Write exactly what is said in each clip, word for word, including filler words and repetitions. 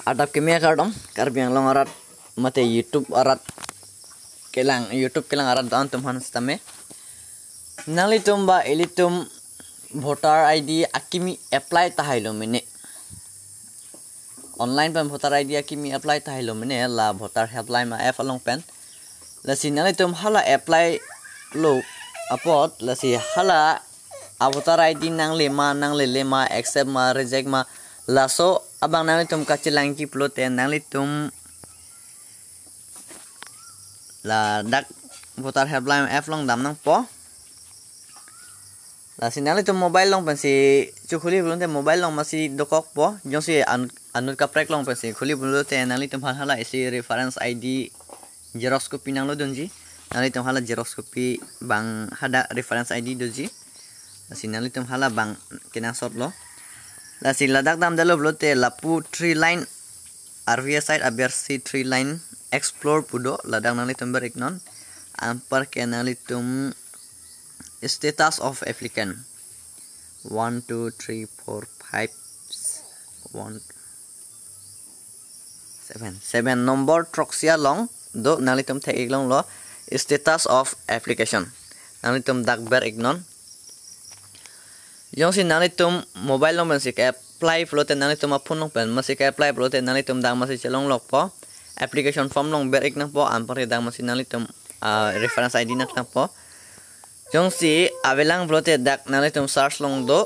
Adap kimi akardom, Karbi Anglong arat mate YouTube arat kelang, YouTube kelang arat do-an atum aphan sitame. Nanglitum ba ilitum voter I D akimi apply tahai lo mene. Online pen voter I D akimi apply tahai lo mene, la voter helpline ma app along pen. Lasi nanglitum hala apply lo apot, lasi hala a voter I D nangle ma, nanglele ma, accept ma, reject ma, laso abang nanglitum kachelangji pulote nanglitum ladak voter helpline app along dam nangpo. Lasi nanglitum mobile along pensi chekhuli pulote mobile along masi dokokpo. Jongsi an-, anut kaprek along pensi khuli pulote nanglitum aphan hala isi reference I D xerox copy nanglodunji. Nanglitum hala xerox copy abang hadak reference I D doji. Lasi nanglitum hala abang kenangsot lo. Lasi ladak damdetlo pulote lapu three line R V S site abersi three line explore pu do, ladak nanglitum ber-iknon. Anparke nanglitum status of applicant. One, two, three, four, five, one, seven. Seven number throksi along do, nanglitum thek-ik longlo status of application. Nanglitum dak ber-iknon. Jongsi nanglitum mobile along pensi ke-apply pulote nanglitum aphone along pen masi ke-apply pulote nanglitum dak masi chelonglokpo. Application form along ber-ik nangpo, anparke dak masi nanglitum, ah, reference I D nangklangpo. Jongsi avelang pulote dak nanglitum search along do,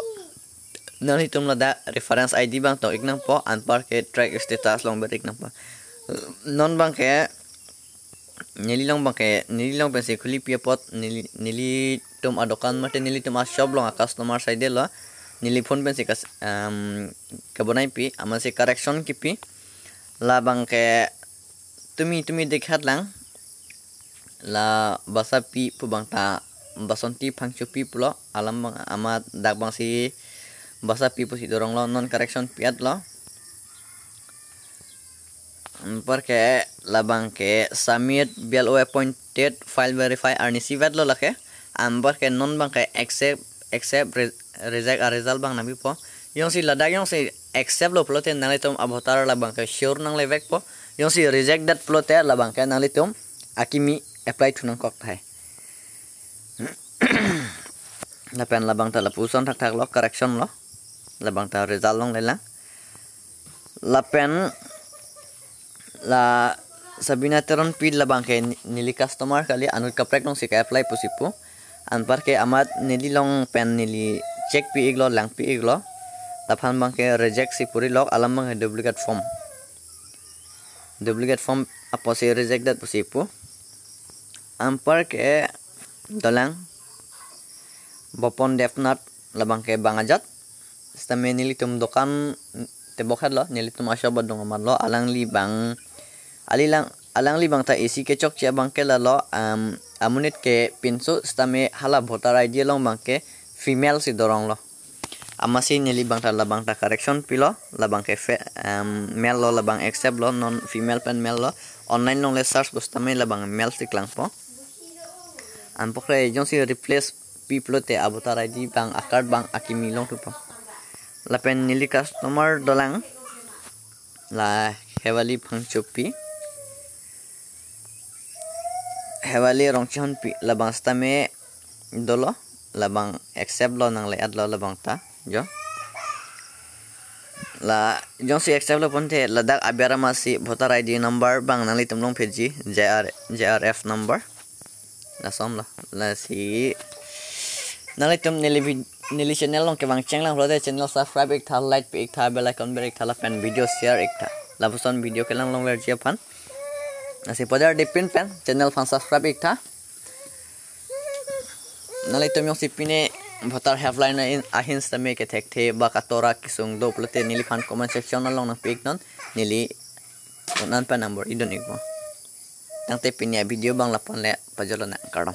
nanglitum ladak reference I D abang tok-ik nangpo, anparke track status along ber-ik nangpo. Non abangke neli along abangke, neli along pensi khulipi apot, neli, nelitum adokan mate nelitum ashop along a-customer saidelo. Neli phone pensi kas-, em, kebonaipi, amatsi correction kipi. Labangke tumi tumi dekhat lang. La Basapi pu abang ta Basonti Phangchopi pulo, alam abang amat dak abangsi Basapi pusi doronglo, non correction pi-etlo. Anparke labangke submit B L O appointed file verify arnisi vetlo lake. Anparke non abangke accept, accept re-, reject a-result abang nangpipo. Jongsi ladak jongsi accept lo pulote nanglitum a-voter labangke sure nanglevekpo. Jongsi reject det pulote labangke nanglitum akimi apply thu nangkok tahai. Lapen labang ta lapuson thakthak lo, correction lo. Labang ta result longlelang. Lapen la Sabina Teronpi labangke neli customer kali, anut kaprek alongsi ke-apply pusi pu. Anparke amat neli along pen neli check pi-iklo, lang pi-iklo. Laphan abangke reject si puri lok, alam abangke duplicate form. Duplicate form apotsi reject det pusi pu. Anparke dolang Bopon Devnath labangke bang ajat. Sitame nelitum dokan tebok hetlo, nelitum ashop adung amatlo, alangli abang, alilang, alangli abang ta isi kechokche abangke lalo, am, amonit ke pinso sitame hala voter I D along abangke female si doronglo. Amatsi neli abang ta labang ta correction pilo, labangke fe-, em, male lo, labang accept lo, non female pen male lo. Online alongle search pu sitame labang male si klangpo. Anparke jongsi replace pi pulote a-voter I D abang a-card abang akimi longthupo. Lapen neli customer dolang la Hewali Phangchopi, Hewali Rongchehonpi, labang sitame dolo, labang accept lo, nangle-etlo labang ta jo. La jongsi accept lo pulote ladak aber amatsi voter I D number abang nanglitum longphitji, J R, J R F number. Lason lo. Lasi nanglitum neli vid-, neli channel along kevang chenglang pulote channel subscribe iktha, like pi iktha, bell icon ber iktha, lapen video share iktha. Lapuson video kelang longverji aphan. Lasi pudar dipin pen channel aphan subscribe iktha. Nanglitum jongsi pine voter helpline ahin, ahin sitame kethekthe ba katora kesung do pulote neliphan comment section along nangpi-iknon, neli un-an pen number idun-ikpo. Tangte pini a-video abang lapu-an le, pajutlo nang, kardom.